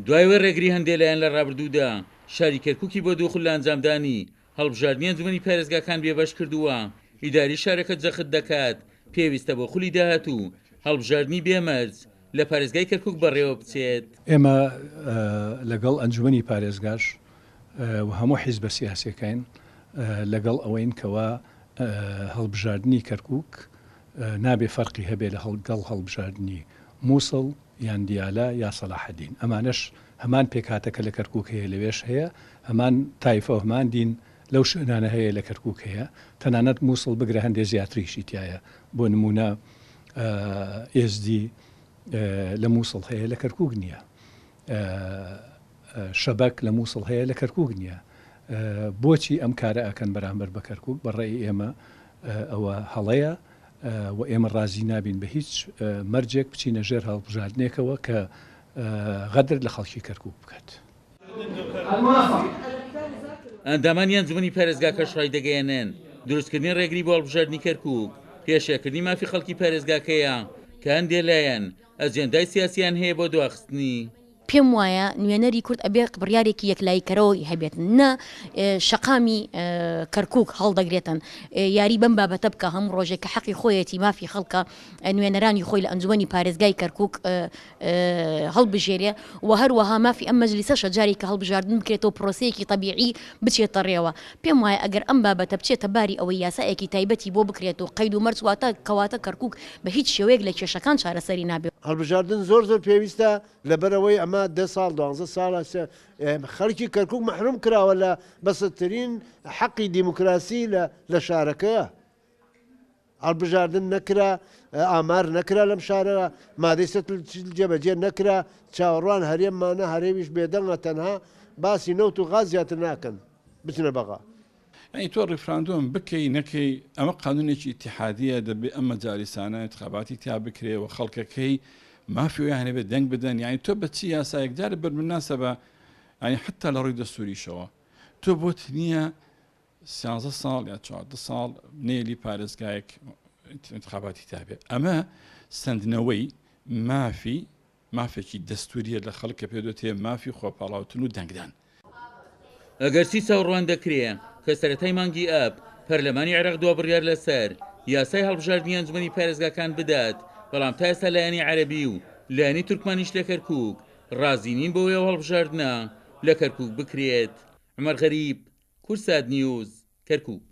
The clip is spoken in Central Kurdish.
دوای ئەوەی ڕێگری هەندێ لایەن لە ڕابردوودا شاری کەرکوکی بۆ دوو خول لە ئەنجامدانی هەڵبژاردنی ئەنجومەنی پارێزگاکان بێبەش کردووە، ئیداری شارەکە جەخت دەکات پێویستە بۆ خولی داهاتوو هەڵبژاردنی بێ مەرج لە پارێزگای کەرکوک بەڕێوە بچێت. ئێمە لەگەڵ ئەنجومەنی پارێزگاش و هەموو حیزبە سیاسیەکاین لەگەڵ ئەوەین کەوا هەڵبژاردنی کەرکوک نابێ فەرقی هەبێ لە گەڵ هەڵبژاردنی موسڵ یان دیالە یا سەلاحەدین ئەمانەش هەمان پێکهاتە کە لە کەرکوک هەیە لەوێش هەیە هەمان تایفە و هەمان دین لەو شوێنانە هەیە لە کەرکوک هەیە تەنانەت موسڵ بگرە هەندێ زیاتریشی تایە بۆ نمونە ئێزدی لە موسڵ هەیە لە کەرکوک نییە شەبەک لە موسڵ هەیە لە کەرکوک نییە بۆچی ئەم کارە ئەکەن بەرامبەر بە کەرکوک بە ڕێی ئێمە ئەوە هەڵەیە و ئێمە ڕازی نابین بە هیچ مەرجێک بچینە ژێر هەڵبژاردنێکەوە کە غەدر لە خەڵکی کەرکوک بکات. ئەندامانی ئەنجومەنی پارێزگاکەش ڕایدەگەیەنن، دروستکردنی ڕێگری بۆ هەڵبژاردنی کەرکوک، پێشێلکردنی مافی خەڵکی پارێزگاکەیە کە هەندێ لایەن ئەجێندای سیاسییان هەیە بۆ دواخستنی. پێم وایە نوێنەری کورد ئەبێ بڕیارێکی یەکلاییکەرەوەی هەبێت نە شەقامی کەرکوک هەڵدەگرێتن یاری بەم بابەتە بکە هەموو ڕۆژێک کە حەقی خۆیەتی مافی خەڵکە نوێنەرانی خۆی لە ئەنجومەنی پارێزگای کەرکوک هەڵبژێرێ و هەروەها مافی ئەم مەجلیسەشە جارێک کە هەڵبژاردن بکرێتەوە پرۆسەیەکی تەبیعی بچێتە ڕێوە پێم وایە ئەگەر ئەم بابەتە بچێتە باری ئەوەی یاسایەکی تایبەتی بۆ بکرێت و قەید و مەرج واتە کەواتە کەرکوک بە هیچ شێوەیەک لە کێشەکان چارەسەری نابێ. هەڵبژاردن زۆر زۆر پێویستە لەبەرئەوەی ئەمە دە ساڵ دوانزە ساڵە خەڵکی کەرکوک مەحروم کراوە لە بەسەترین حەقی دیموکراسی لە شارەکەیە. هەڵبژاردن نەکرا، ئامار نەکرا لەم شارە، مادەی 140 جێبەجێ نەکرا، چاوەڕوان هەرێممانە، هەرێمیش بێدەنگە تەنها باسی نەوت و غاز زیاتر ناکەن، بچنە بەغا. یانی تۆ ڕیفراندۆم بکەی نەکەی ئەمە قانونێکی ئیتیحادیە دەبێ ئەم مەجالیسانە انتخاباتی تیا بکرێ و خەڵکەکەی مافی ئەویان هەبێ دەنگ بدەن یانی تۆ بە چ یاسایەک جارێ بەرمناسەبە یانی حتا لە ڕووی دەستوریشەوە تۆ بۆت نییە سیانزە ساڵ یا 14 ساڵ نێلی پارێزگایەک انتخاباتی تابێ ئەمە سندنەوەی مافی مافێکی دەستوریە لە خەڵک کە پێ دەوترێ مافی خۆپاڵاوتن و دەنگدان. ئەگەرچی چاوەڕوان دەکرێ کە سەرەتای مانگی ئاب پەرلەمانی عێراق دوا بڕیار لەسەر یاسای هەڵبژاردنی ئەنجومەنی پارێزگاکان بدات، بەڵام تا ئێستا لایەنی عەرەبی و لایەنی تورکمانیش لە کەرکوک ڕازی نین بەوەی ئەو هەڵبژاردنە لە کەرکوک بکرێت. عومەر غەریب، کوردسات نیوز، کەرکوک.